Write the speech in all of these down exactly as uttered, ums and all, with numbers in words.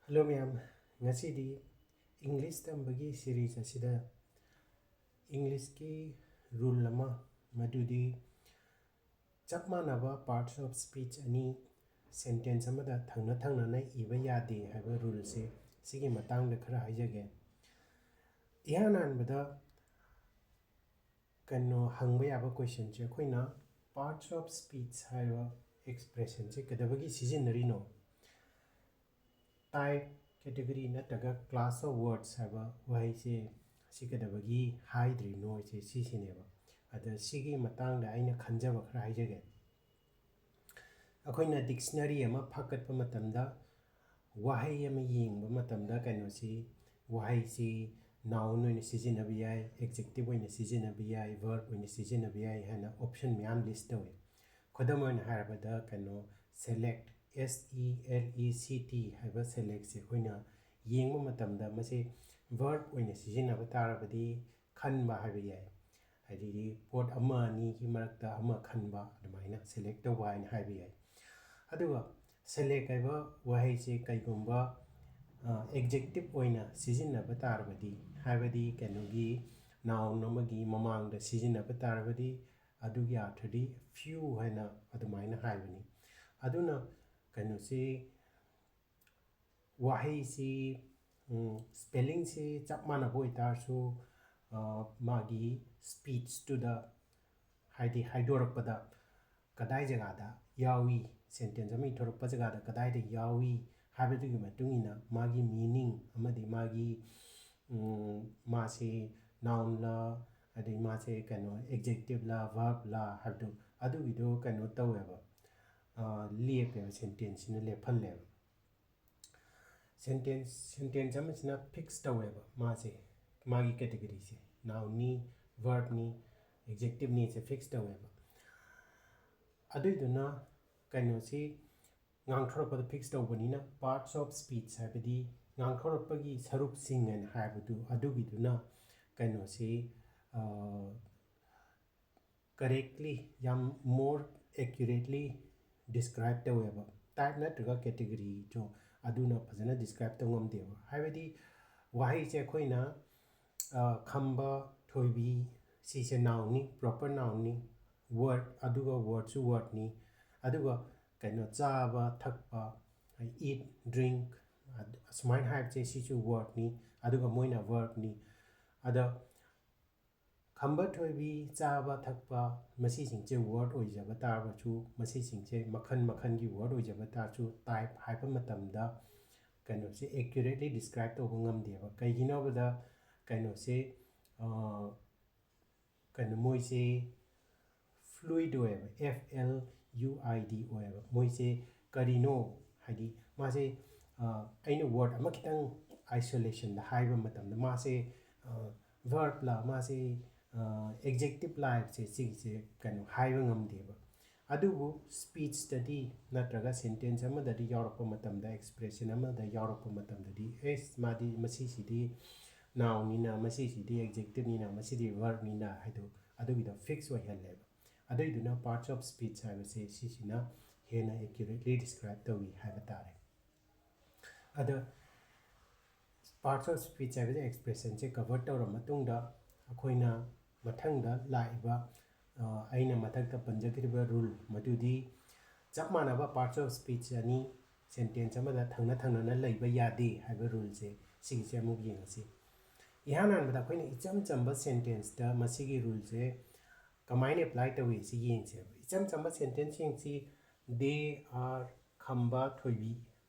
Hello ꯃꯌꯥꯝ, ꯉꯁꯤꯗꯤ English ꯇꯝꯕꯒꯤ ꯁꯤꯔꯤꯁ ꯑꯁꯤꯗ ꯏꯪꯂꯤꯁꯀꯤ ꯔꯨꯜ ꯑꯃ, ꯃꯗꯨꯗꯤ ꯆꯞ ꯃꯥꯟꯅꯕ parts of speech ꯑꯅꯤ ꯁꯦꯟꯇꯦꯟꯁ ꯑꯃꯗ ꯊꯪꯅ ꯊꯪꯅꯅ ꯏꯕ ꯌꯥꯗꯦ ꯍꯥꯏꯕ ꯔꯨꯜꯁꯦ, ꯁꯤꯒꯤ ꯃꯇꯥꯡꯗ ꯈꯔ ꯍꯥꯏꯖꯒꯦ꯫ ꯏꯍꯥꯟ ꯍꯥꯟꯕꯗ ꯀꯩꯅꯣ ꯍꯪꯕ ꯌꯥꯕ ꯀꯣꯏꯁꯟꯁꯦ, ꯑꯩꯈꯣꯏꯅ parts of speech ꯍꯥꯏꯕ ꯑꯦꯛꯁꯄ꯭ꯔꯦꯁꯟꯁꯦ ꯀꯩꯗꯧꯕꯒꯤ ꯁꯤꯖꯤꯟꯅꯔꯤꯅꯣ? ꯇꯥꯏꯞ, ꯀꯦꯇꯦꯒꯣꯔꯤ ꯅꯠꯇ꯭ꯔꯒ class of words ꯍꯥꯏꯕ ꯋꯥꯍꯩꯁꯦ ꯁꯤ ꯀꯩꯗꯧꯕꯒꯤ ꯍꯥꯏꯗ꯭ꯔꯤꯅꯣ ꯁꯦ ꯁꯤꯁꯤꯅꯦꯕ꯫ ꯑꯗ ꯁꯤꯒꯤ ꯃꯇꯥꯡꯗ ꯑꯩꯅ ꯈꯟꯖꯕ ꯈꯔ ꯍꯥꯏꯖꯒꯦ꯫ ꯑꯩꯈꯣꯏꯅ ꯗꯤꯛꯁꯅꯔꯤ ꯑꯃ ꯐꯥꯀꯠꯄ ꯃꯇꯝꯗ, ꯋꯥꯍꯩ ꯑꯃ ꯌꯦꯡꯕ ꯃꯇꯝꯗ ꯀꯩꯅꯣꯁꯤ, ꯋꯥꯍꯩꯁꯤ noun ꯑꯣꯏꯅ ꯁꯤꯖꯤꯟꯅꯕ ꯌꯥꯏ, adjective ꯑꯣꯏꯅ ꯁꯤꯖꯤꯟꯅꯕ ꯌꯥꯏ, verb ꯑꯣꯏꯅ ꯁꯤꯖꯤꯟꯅꯕ ꯌꯥꯏ ꯍꯥꯏꯅ option ꯃꯌꯥꯝ list ꯇꯧꯏ꯫ ꯈꯨꯗꯝ ꯑꯣꯏꯅ ꯍꯥꯏꯔꯕꯗ ꯀꯩꯅꯣ select, S E L E C T ꯍꯥꯏꯕ selectꯁꯦ ꯑꯩꯈꯣꯏꯅ ꯌꯦꯡꯕ ꯃꯇꯝꯗ ꯃꯁꯤ verb ꯑꯣꯏꯅ ꯁꯤꯖꯤꯟꯅꯕ ꯇꯥꯔꯕꯗꯤ ꯈꯟꯕ ꯍꯥꯏꯕ ꯌꯥꯏ꯫ ꯍꯥꯏꯗꯤ ꯄꯣꯠ ꯑꯃ ꯑꯅꯤꯒꯤ ꯃꯔꯛꯇ ꯑꯃ ꯈꯟꯕ, ꯑꯗꯨꯃꯥꯏꯅ select ꯇꯧꯕ ꯍꯥꯏꯅ ꯍꯥꯏꯕ ꯌꯥꯏ꯫ ꯑꯗꯨꯒ select ꯍꯥꯏꯕ ꯋꯥꯍꯩꯁꯦ ꯀꯩꯒꯨꯝꯕ adjective ꯑꯣꯏꯅ ꯁꯤꯖꯤꯟꯅꯕ ꯇꯥꯔꯕꯗꯤ, ꯍꯥꯏꯕꯗꯤ ꯀꯩꯅꯣꯒꯤ noun ꯑꯃꯒꯤ ꯃꯃꯥꯡꯗ ꯁꯤꯖꯤꯟꯅꯕ ꯇꯥꯔꯕꯗꯤ, ꯑꯗꯨꯒꯤ ꯑꯥꯔꯊꯗꯤ few ꯍꯥꯏꯅ ꯑꯗꯨꯃꯥꯏꯅ ꯍꯥꯏꯕꯅꯤ꯫ ꯑꯗꯨꯅ ꯀꯩꯅꯣꯁꯤ, ꯋꯥꯍꯩꯁꯤ, ꯎꯝ, spellingꯁꯤ ꯆꯞ ꯃꯥꯟꯅꯕ ꯑꯣꯏꯇꯥꯔꯁꯨ, ꯑ, ꯃꯥꯒꯤ speechꯇꯨꯗ, ꯍꯥꯏꯗꯤ ꯍꯥꯏꯗꯣꯔꯛꯄꯗ ꯀꯗꯥꯏ ꯖꯒꯥꯗ ꯌꯥꯎꯏ, ꯁꯦꯟꯇꯦꯟꯁ ꯑꯃ ꯏꯊꯣꯔꯛꯄ ꯖꯒꯥꯗ ꯀꯗꯥꯏꯗ ꯌꯥꯎꯏ ꯍꯥꯏꯕꯗꯨꯒꯤ ꯃꯇꯨꯡ ꯏꯟꯅ ꯃꯥꯒꯤ meaning ꯑꯃꯗꯤ ꯃꯥꯒꯤ, ꯎꯝ, ꯃꯥꯁꯤ nounꯂ, ꯑꯗꯩ ꯃꯥꯁꯦ ꯀꯩꯅꯣ adjectiveꯂ verbꯂ ꯍꯥꯏꯕꯗꯨ, ꯑꯗꯨꯒꯤꯗꯣ ꯀꯩꯅꯣ ꯇꯧꯋꯦꯕ, ꯑ, ꯂꯦꯞꯄꯦꯕ, ꯁꯦꯟꯇꯦꯟꯁꯁꯤꯅ ꯂꯦꯞꯍꯜꯂꯦꯕ꯫ ꯁꯦꯟꯇꯦꯟꯁ, ꯁꯦꯟꯇꯦꯟꯁ ꯑꯃꯁꯤꯅ fix ꯇꯧꯋꯦꯕ ꯃꯥꯁꯦ, ꯃꯥꯒꯤ categoryꯁꯦ nounꯅꯤ, verbꯅꯤ, adjectiveꯅꯤ ꯁꯦ fix ꯇꯧꯋꯦꯕ꯫ ꯑꯗꯨꯏꯗꯨꯅ ꯀꯩꯅꯣꯁꯤ ꯉꯥꯡꯊꯣꯔꯛꯄꯗ fix ꯇꯧꯕꯅꯤꯅ parts of speech ꯍꯥꯏꯕꯗꯤ ꯉꯥꯡꯊꯣꯔꯛꯄꯒꯤ ꯁꯔꯨꯛꯁꯤꯡ ꯍꯥꯏꯅ ꯍꯥꯏꯕꯗꯨ, ꯑꯗꯨꯒꯤꯗꯨꯅ ꯀꯩꯅꯣꯁꯤ, ꯑ, correctly, ꯌꯥꯝ more accurately describe ꯇꯧꯋꯦꯕ꯫ type ꯅꯠꯇ꯭ꯔꯒ category ꯗꯣ ꯑꯗꯨꯅ ꯐꯖꯅ describe ꯇꯧ ꯉꯝꯗꯦꯕ꯫ ꯍꯥꯏꯕꯗꯤ ꯋꯥꯍꯩꯁꯦ ꯑꯩꯈꯣꯏꯅ, ꯑ, ꯈꯝꯕ ꯊꯣꯏꯕꯤ, ꯁꯤꯁꯦ noun ꯅꯤ, proper noun ꯅꯤ, verb, ꯑꯗꯨꯒ word ꯁꯨ word ꯅꯤ, ꯑꯗꯨꯒ ꯀꯩꯅꯣ, ꯆꯥꯕ ꯊꯛꯄ, eat, drink, ꯑꯗ-, ꯑꯁꯨꯃꯥꯏꯅ ꯍꯥꯏꯕꯁꯦ ꯁꯤꯁꯨ verb ꯅꯤ, ꯑꯗꯨꯒ ꯃꯣꯏꯅ verb ꯅꯤ꯫ ꯑꯗ ꯈꯝꯕ ꯊꯣꯏꯕꯤ, ꯆꯥꯕ ꯊꯛꯄ, ꯃꯁꯤꯁꯤꯡꯁꯦ word ꯑꯣꯏꯖꯕ ꯇꯥꯔꯕꯁꯨ, ꯃꯁꯤꯁꯤꯡꯁꯦ ꯃꯈꯜ ꯃꯈꯜꯒꯤ word ꯑꯣꯏꯖꯕ ꯇꯥꯔꯁꯨ, type ꯍꯥꯏꯕ ꯃꯇꯝꯗ ꯀꯩꯅꯣꯁꯦ accurately describe ꯇꯧꯕ ꯉꯝꯗꯦꯕ꯫ ꯀꯩꯒꯤꯅꯣ ꯍꯥꯏꯕꯗ ꯀꯩꯅꯣꯁꯦ, ꯑ, ꯀꯩꯅꯣ, ꯃꯣꯏꯁꯦ fluid ꯑꯣꯏꯌꯦꯕ, F L U I D ꯑꯣꯏꯌꯦꯕ꯫ ꯃꯣꯏꯁꯦ ꯀꯔꯤꯅꯣ ꯍꯥꯏꯗꯤ ꯃꯥꯁꯦ, ꯑ, ꯑꯩꯅ word ꯑꯃ ꯈꯤꯇꯪ isolation ꯗ ꯍꯥꯏꯕ ꯃꯇꯝꯗ ꯃꯥꯁꯦ, ꯑ, verb ꯂ, ꯃꯥꯁꯦ, ꯑ, adjective ꯂ ꯍꯥꯏꯕꯁꯦ ꯁꯤꯒꯤꯁꯦ ꯀꯩꯅꯣ ꯍꯥꯏꯕ ꯉꯝꯗꯦꯕ꯫ ꯑꯗꯨꯕꯨ speech ꯇꯗꯤ ꯅꯠꯇ꯭ꯔꯒ sentence ꯑꯃꯗꯗꯤ ꯌꯥꯎꯔꯛꯄ ꯃꯇꯝꯗ, expression ꯑꯃꯗ ꯌꯥꯎꯔꯛꯄ ꯃꯇꯝꯗꯗꯤ, ꯑꯦꯁ, ꯃꯥꯗꯤ ꯃꯁꯤꯁꯤꯗꯤ noun ꯅꯤꯅ, ꯃꯁꯤꯁꯤꯗꯤ adjective ꯅꯤꯅ, ꯃꯁꯤꯗꯤ verb ꯅꯤꯅ ꯍꯥꯏꯗꯣ ꯑꯗꯨꯒꯤꯗꯣ fix ꯑꯣꯏꯍꯜꯂꯦꯕ꯫ ꯑꯗꯨꯏꯗꯨꯅ parts of speech ꯍꯥꯏꯕꯁꯦ ꯁꯤꯁꯤꯅ ꯍꯦꯟꯅ accurately describe ꯇꯧꯏ ꯍꯥꯏꯕ ꯇꯥꯔꯦ꯫ ꯑꯗ parts of speech ꯍꯥꯏꯕꯁꯦ expression ꯁꯦ cover ꯇꯧꯔ ꯃꯇꯨꯡꯗ ꯑꯩꯈꯣꯏꯅ ꯃꯊꯪꯗ ꯂꯥꯛꯏꯕ, ꯑ, ꯑꯩꯅ ꯃꯊꯛꯇ ꯄꯟꯖꯈ꯭ꯔꯤꯕ rule ꯃꯗꯨꯗꯤ ꯆꯞ ꯃꯥꯟꯅꯕ parts of speech ꯑꯅꯤ sentence ꯑꯃꯗ ꯊꯪꯅ ꯊꯪꯅꯅ ꯂꯩꯕ ꯌꯥꯗꯦ ꯍꯥꯏꯕ rule ꯁꯦ, ꯁꯤꯒꯤꯁꯦ ꯑꯃꯨꯛ ꯌꯦꯡꯉꯁꯤ꯫ ꯏꯍꯥꯟ ꯍꯥꯟꯕꯗ ꯑꯩꯈꯣꯏꯅ ꯏꯆꯝ ꯆꯝꯕ sentence ꯇ ꯃꯁꯤꯒꯤ rule ꯁꯦ ꯀꯃꯥꯏꯅ apply ꯇꯧꯏ ꯁꯤ ꯌꯦꯡꯁꯦꯕ꯫ ꯏꯆꯝ ꯆꯝꯕ sentence ꯌꯦꯡꯁꯤ, "They are" ꯈꯝꯕ ꯊꯣꯏꯕꯤ꯫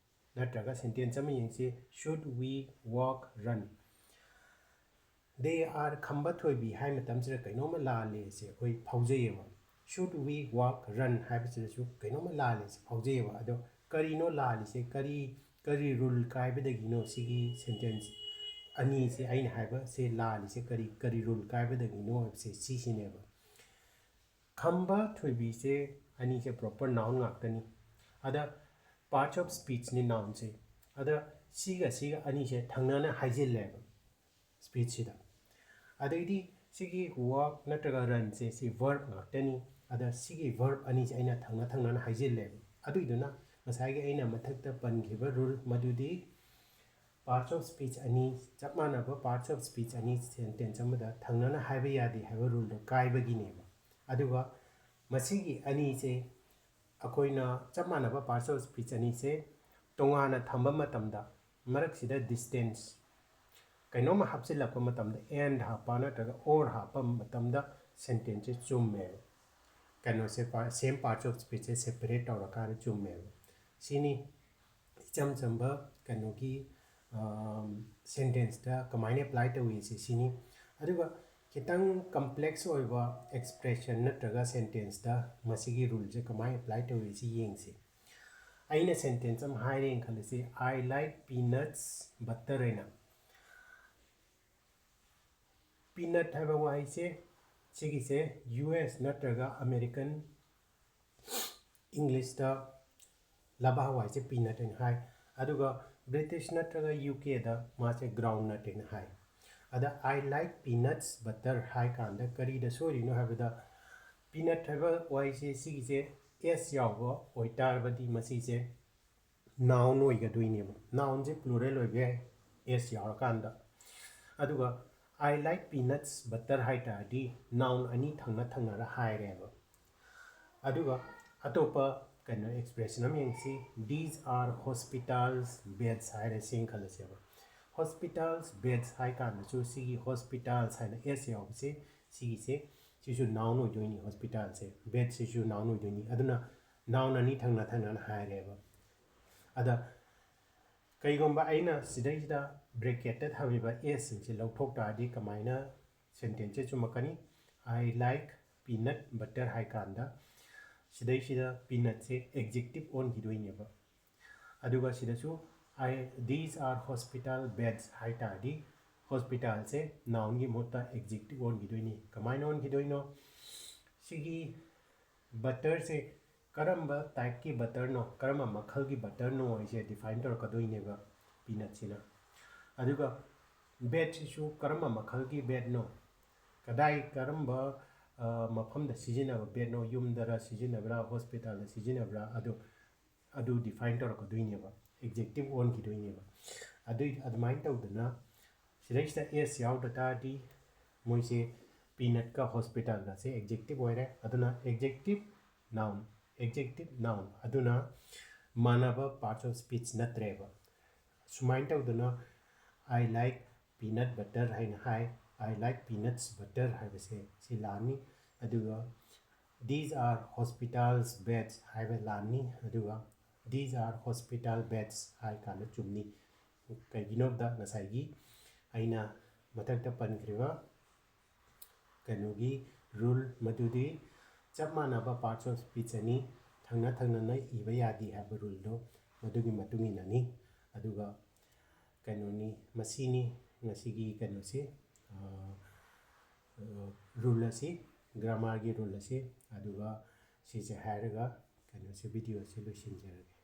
ꯅꯠꯇ꯭ꯔꯒ sentence ꯑꯃ ꯌꯦꯡꯁꯤ, "Should we walk, run?" "They are" ꯈꯝꯕ ꯊꯣꯏꯕꯤ ꯍꯥꯏ ꯃꯇꯝꯁꯤꯗ ꯀꯩꯅꯣꯝꯃ ꯂꯥꯜꯂꯦ ꯁꯦ ꯑꯩꯈꯣꯏ ꯐꯥꯎꯖꯩꯌꯦꯕ꯫ "Should we walk, run?" ꯍꯥꯏꯕꯁꯤꯗꯁꯨ ꯀꯩꯅꯣꯝꯃ ꯂꯥꯜꯂꯦ ꯁꯦ ꯐꯥꯎꯖꯩꯌꯦꯕ꯫ ꯑꯗꯣ ꯀꯔꯤꯅꯣ ꯂꯥꯜꯂꯤꯁꯦ? ꯀꯔꯤ, ꯀꯔꯤ rule ꯀꯥꯏꯕꯗꯒꯤꯅꯣ ꯁꯤꯒꯤ sentence ꯑꯅꯤꯁꯦ ꯑꯩꯅ ꯍꯥꯏꯕꯁꯦ ꯂꯥꯜꯂꯤꯁꯦ? ꯀꯔꯤ, ꯀꯔꯤ rule ꯀꯥꯏꯕꯗꯒꯤꯅꯣ ꯍꯥꯏꯕꯁꯦ ꯁꯤꯁꯤꯅꯦꯕ꯫ ꯈꯝꯕ ꯊꯣꯏꯕꯤꯁꯦ ꯑꯅꯤꯁꯦ proper noun ꯉꯥꯛꯇꯅꯤ꯫ ꯑꯗ parts of speech ꯅꯤ noun ꯁꯦ꯫ ꯑꯗ ꯁꯤꯒ ꯁꯤꯒ ꯑꯅꯤꯁꯦ ꯊꯪꯅꯅ ꯍꯥꯏꯖꯤꯜꯂꯦꯕ speech ꯁꯤꯗ꯫ ꯑꯗꯩꯗꯤ ꯁꯤꯒꯤ walk ꯅꯠꯇ꯭ꯔꯒ run ꯁꯦ ꯁꯤ verb ꯉꯥꯛꯇꯅꯤ꯫ ꯑꯗ ꯁꯤꯒꯤ verb ꯑꯅꯤꯁꯦ ꯑꯩꯅ ꯊꯪꯅ ꯊꯪꯅꯅ ꯍꯥꯏꯖꯤꯜꯂꯦꯕ꯫ ꯑꯗꯨꯏꯗꯨꯅ ꯉꯁꯥꯏꯒꯤ ꯑꯩꯅ ꯃꯊꯛꯇ ꯄꯟꯈꯤꯕ ꯔꯨꯜ ꯃꯗꯨꯗꯤ parts of speech ꯑꯅꯤ, ꯆꯞ ꯃꯥꯟꯅꯕ parts of speech ꯑꯅꯤ ꯁꯦꯟꯇꯦꯟꯁ ꯑꯃꯗ ꯊꯪꯅꯅ ꯍꯥꯏꯕ ꯌꯥꯗꯦ ꯍꯥꯏꯕ ꯔꯨꯜꯗꯣ ꯀꯥꯏꯕꯒꯤꯅꯦꯕ꯫ ꯑꯗꯨꯒ ꯃꯁꯤꯒꯤ ꯑꯅꯤꯁꯦ ꯑꯩꯈꯣꯏꯅ ꯆꯞ ꯃꯥꯟꯅꯕ parts of speech ꯑꯅꯤꯁꯦ ꯇꯣꯉꯥꯟꯅ ꯊꯝꯕ ꯃꯇꯝꯗ ꯃꯔꯛꯁꯤꯗ ꯗꯤꯁꯇꯦꯟꯁ ꯀꯩꯅꯣꯝꯃ ꯍꯥꯞꯆꯤꯜꯂꯛꯄ ꯃꯇꯝꯗ and ꯍꯥꯞꯄ ꯅꯠꯇ꯭ꯔꯒ or ꯍꯥꯞꯄ ꯃꯇꯝꯗ ꯁꯦꯟꯇꯦꯟꯁꯁꯦ ꯆꯨꯝꯃꯦꯕ꯫ ꯀꯩꯅꯣꯁꯦ ꯁꯦꯝ parts of speechꯁꯦ ꯁꯦꯄꯔꯦꯠ ꯇꯧꯔꯀꯥꯟꯗ ꯆꯨꯝꯃꯦꯕ꯫ ꯁꯤꯅꯤ ꯏꯆꯝ ꯆꯝꯕ ꯀꯩꯅꯣꯒꯤ ꯁꯦꯟꯇꯦꯟꯁꯇ ꯀꯃꯥꯏꯅ ꯑꯦꯄ꯭ꯂꯥꯏ ꯇꯧꯏ ꯁꯤ ꯁꯤꯅꯤ꯫ ꯑꯗꯨꯒ ꯈꯤꯇꯪ ꯀꯝꯄ꯭ꯂꯦꯛꯁ ꯑꯣꯏꯕ ꯑꯦꯛꯁꯄ꯭ꯔꯦꯁꯟ ꯅꯠꯇ꯭ꯔꯒ ꯁꯦꯟꯇꯦꯟꯁꯇ ꯃꯁꯤꯒꯤ ꯔꯨꯜꯁꯦ ꯀꯃꯥꯏꯅ ꯑꯦꯄ꯭ꯂꯥꯏ ꯇꯧꯏ ꯁꯤ ꯌꯦꯡꯁꯤ꯫ ꯑꯩꯅ ꯁꯦꯟꯇꯦꯟꯁ ꯑꯃ ꯍꯥꯏꯔꯦꯅ ꯈꯜꯂꯁꯤ, "I like peanuts butter" ꯍꯥꯏꯅ꯫ ꯄꯤꯅꯠ ꯍꯥꯏꯕ ꯋꯥꯍꯩꯁꯦ ꯁꯤꯒꯤꯁꯦ ꯌꯨ ꯑꯦꯁ ꯅꯠꯇ꯭ꯔꯒ ꯑꯃꯦꯔꯤꯀꯟ ꯏꯪꯂꯤꯁꯇ ꯂꯕꯥ ꯍꯋꯥꯏꯁꯦ ꯄꯤꯅꯠ ꯍꯥꯏꯅ ꯍꯥꯏ꯫ ꯑꯗꯨꯒ ꯕ꯭ꯔꯤꯇꯤꯁ ꯅꯠꯇ꯭ꯔꯒ ꯌꯨ ꯀꯦꯗ ꯃꯥꯁꯦ ꯒ꯭ꯔꯥꯎꯟ ꯅꯠ ꯍꯥꯏꯅ ꯍꯥꯏ꯫ ꯑꯗ "I like peanuts butter" ꯍꯥꯏ ꯀꯥꯟꯗ ꯀꯔꯤꯗ ꯁꯣꯏꯔꯤꯅꯣ ꯍꯥꯏꯕꯗ, ꯄꯤꯅꯠ ꯍꯥꯏꯕ ꯋꯥꯍꯩꯁꯦ ꯁꯤꯒꯤꯁꯦ ꯑꯦꯁ ꯌꯥꯎꯕ ꯑꯣꯏꯇꯥꯔꯕꯗꯤ ꯃꯁꯤꯁꯦ ꯅꯥꯎꯟ ꯑꯣꯏꯒꯗꯣꯏꯅꯦꯕ꯫ ꯅꯥꯎꯟꯁꯦ ꯄ꯭ꯂꯨꯔꯦꯜ ꯑꯣꯏꯕ ꯌꯥꯏ ꯑꯦꯁ ꯌꯥꯎꯔꯀꯥꯟꯗ꯫ ꯑꯗꯨꯒ "I like peanuts butter" ꯍꯥꯏ ꯇꯥꯔꯗꯤ ꯅꯥꯎꯟ ꯑꯅꯤ ꯊꯪꯅ ꯊꯪꯅꯔ ꯍꯥꯏꯔꯦꯕ꯫ ꯑꯗꯨꯒ ꯑꯇꯣꯞꯄ ꯀꯩꯅꯣ ꯑꯦꯛꯁꯄ꯭ꯔꯦꯁꯟ ꯑꯃ ꯌꯦꯡꯁꯤ꯫ "These are hospitals' beds" ꯍꯥꯏꯔꯦ ꯁꯦꯡ ꯈꯜꯂꯁꯦꯕ꯫ "Hospitals' beds" ꯍꯥꯏ ꯀꯥꯟꯗꯁꯨ ꯁꯤꯒꯤ "hospitals" ꯍꯥꯏꯅ ꯑꯦꯁ ꯌꯥꯎꯕꯁꯦ ꯁꯤꯒꯤꯁꯦ ꯁꯤꯁꯨ ꯅꯥꯎꯟ ꯑꯣꯏꯗꯣꯏꯅꯤ, ꯍꯣꯁꯄꯤꯇꯥꯜꯁꯦ꯫ ꯕꯦꯗꯁꯤꯁꯨ ꯅꯥꯎꯟ ꯑꯣꯏꯗꯣꯏꯅꯤ꯫ ꯑꯗꯨꯅ ꯅꯥꯎꯟ ꯑꯅꯤ ꯊꯪꯅ ꯊꯪꯅꯅ ꯍꯥꯏꯔꯦꯕ꯫ ꯑꯗ ꯀꯩꯒꯨꯝꯕ ꯑꯩꯅ ꯁꯤꯗꯩꯁꯤꯗ ꯕ꯭ꯔꯦꯀꯦꯠꯇ ꯊꯝꯃꯤꯕ ꯑꯦꯁꯁꯤꯡꯁꯦ ꯂꯧꯊꯣꯛ ꯇꯥꯔꯗꯤ ꯀꯃꯥꯏꯅ ꯁꯦꯟꯇꯦꯟꯁꯁꯦ ꯆꯨꯝꯃꯛꯀꯅꯤ? "I like peanut butter" ꯍꯥꯏ ꯀꯥꯟꯗ ꯁꯤꯗꯩꯁꯤꯗ ꯄꯤꯅꯠꯁꯦ ꯑꯦꯛꯖꯦꯛꯇꯤꯞ ꯑꯣꯟꯈꯤꯗꯣꯏꯅꯦꯕ꯫ ꯑꯗꯨꯒ ꯁꯤꯗꯁꯨ "I, these are hospital beds" ꯍꯥꯏ ꯇꯥꯔꯗꯤ ꯍꯣꯁꯄꯤꯇꯥꯜꯁꯦ ꯅꯥꯎꯟꯒꯤ ꯃꯍꯨꯠꯇ ꯑꯦꯛꯖꯦꯛꯇꯤꯞ ꯑꯣꯟꯈꯤꯗꯣꯏꯅꯤ꯫ ꯀꯃꯥꯏꯅ ꯑꯣꯟꯈꯤꯗꯣꯏꯅꯣ? ꯁꯤꯒꯤ ꯕꯇꯔꯁꯦ ꯀꯔꯝꯕ ꯇꯥꯏꯞꯀꯤ ꯕꯇꯔꯅꯣ, ꯀꯔꯝꯕ ꯃꯈꯜꯒꯤ ꯕꯇꯔꯅꯣ ꯍꯥꯏꯁꯦ ꯗꯤꯐꯥꯏꯟ ꯇꯧꯔꯛꯀꯗꯣꯏꯅꯦꯕ ꯄꯤꯅꯠꯁꯤꯅ꯫ ꯑꯗꯨꯒ ꯕꯦꯗꯁꯤꯁꯨ ꯀꯔꯝꯕ ꯃꯈꯜꯒꯤ ꯕꯦꯗꯅꯣ, ꯀꯗꯥꯏ, ꯀꯔꯝꯕ, ꯑ, ꯃꯐꯝꯗ ꯁꯤꯖꯤꯟꯅꯕ ꯕꯦꯗꯅꯣ, ꯌꯨꯝꯗꯔ ꯁꯤꯖꯤꯟꯅꯕ꯭ꯔꯥ, ꯍꯣꯁꯄꯤꯇꯥꯜꯗ ꯁꯤꯖꯤꯟꯅꯕ꯭ꯔꯥ, ꯑꯗꯨ ꯑꯗꯨ define ꯇꯧꯔꯛꯀꯗꯣꯏꯅꯦꯕ, adjective ꯑꯣꯟꯈꯤꯗꯣꯏꯅꯦꯕ꯫ ꯑꯗꯨꯏ ꯑꯗꯨꯃꯥꯏꯅ ꯇꯧꯗꯅ ꯁꯤꯗꯩꯁꯤꯗ S ꯌꯥꯎꯗ ꯇꯥꯔꯗꯤ ꯃꯣꯏꯁꯦ peanutꯀ hospitalꯒꯁꯦ adjective ꯑꯣꯏꯔꯦ꯫ ꯑꯗꯨꯅ adjective noun, adjective noun ꯑꯗꯨꯅ ꯃꯥꯟꯅꯕ parts of speech ꯅꯠꯇ꯭ꯔꯦꯕ꯫ ꯁꯨꯃꯥꯏꯅ ꯇꯧꯗꯅ "I like peanut butter" ꯍꯥꯏꯅ ꯍꯥꯏ꯫ "I like peanuts butter" ꯍꯥꯏꯕꯁꯦ ꯁꯤ ꯂꯥꯟꯅꯤ꯫ ꯑꯗꯨꯒ "These are hospital's beds" ꯍꯥꯏꯕ ꯂꯥꯟꯅꯤ꯫ ꯑꯗꯨꯒ "These are hospital beds" ꯍꯥꯏ ꯀꯥꯟꯗ ꯆꯨꯝꯅꯤ꯫ ꯀꯩꯒꯤꯅꯣꯗ ꯉꯁꯥꯏꯒꯤ ꯑꯩꯅ ꯃꯊꯛꯇ ꯄꯟꯈ꯭ꯔꯤꯕ ꯀꯩꯅꯣꯒꯤ rule ꯃꯗꯨꯗꯤ ꯆꯞ ꯃꯥꯟꯅꯕ parts of speech ꯑꯅꯤ ꯊꯪꯅ ꯊꯪꯅꯅ ꯏꯕ ꯌꯥꯗꯦ ꯍꯥꯏꯕ ruleꯗꯣ ꯃꯗꯨꯒꯤ ꯃꯇꯨꯡ ꯏꯟꯅꯅꯤ꯫ ꯑꯗꯨꯒ ꯀꯩꯅꯣꯅꯤ, ꯃꯁꯤꯅꯤ ꯉꯁꯤꯒꯤ ꯀꯩꯅꯣꯁꯤ, rule ꯑꯁꯤ, grammarꯒꯤ rule ꯑꯁꯤ꯫ ꯑꯗꯨꯒ ꯁꯤꯁꯦ ꯍꯥꯏꯔꯒ ꯀꯩꯅꯣꯁꯤ, videoꯁꯤ ꯂꯣꯏꯁꯤꯟꯖꯔꯒꯦ꯫